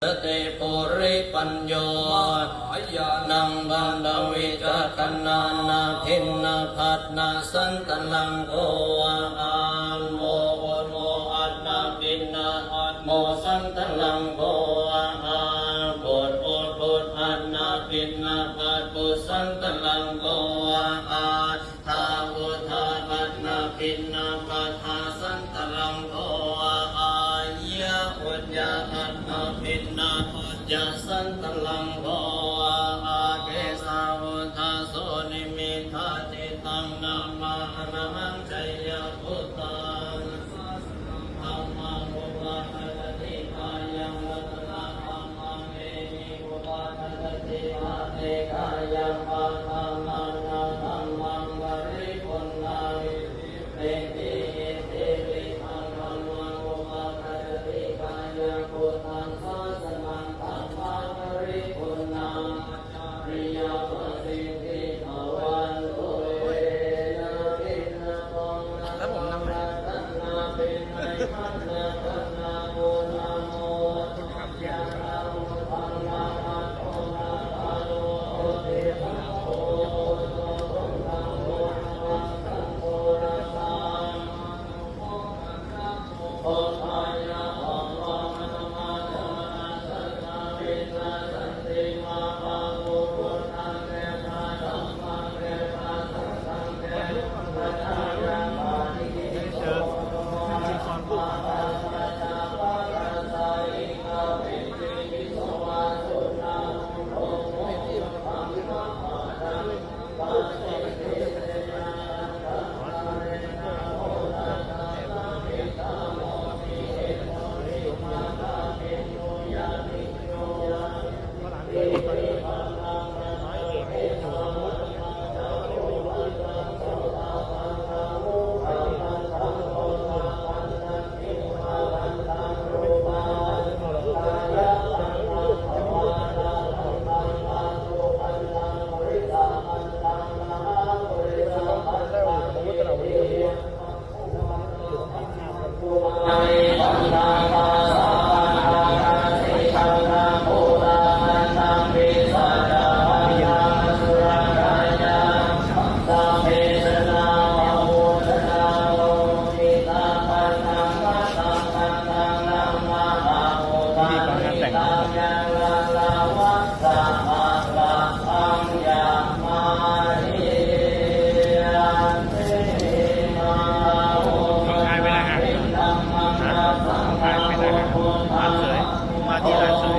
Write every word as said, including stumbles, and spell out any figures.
Satipuṛipañño mahāyānaṃ paṇḍavicakkhaṇā, nābhiṃ nābhaṃ nāsantalambohā, mohomohanābhiṇhapatmosantalaṃ bohā, puthū puthūhanābhiṇhapatū santalaṃ bohā, dhā udhā paṭhanābhiṇhapatā santalaṃ bohā, yā uññā paṭhanābhiṇhapatā santalaṃ bohā, kesā udhā sūnimmitā cittaṃ nāma arahaṃ jayabhūtaṃ. Dhammaṃ upāgacchanti, kāyaṃ ratanaṃ dhammaṃ, dehi upāgacchanti, ātekkhayaṃ paṭhamāna dhammaṃ, paripuṇṇaṃ iddhībhī, iddhībhidaṃ dhammaṃ upāgacchanti, kāyaṃ buddhaṃ sāsanaṃ, dhammaṃ paripuṇṇaṃ. ครับผม นั่งเลย พิธีกรงานแต่ง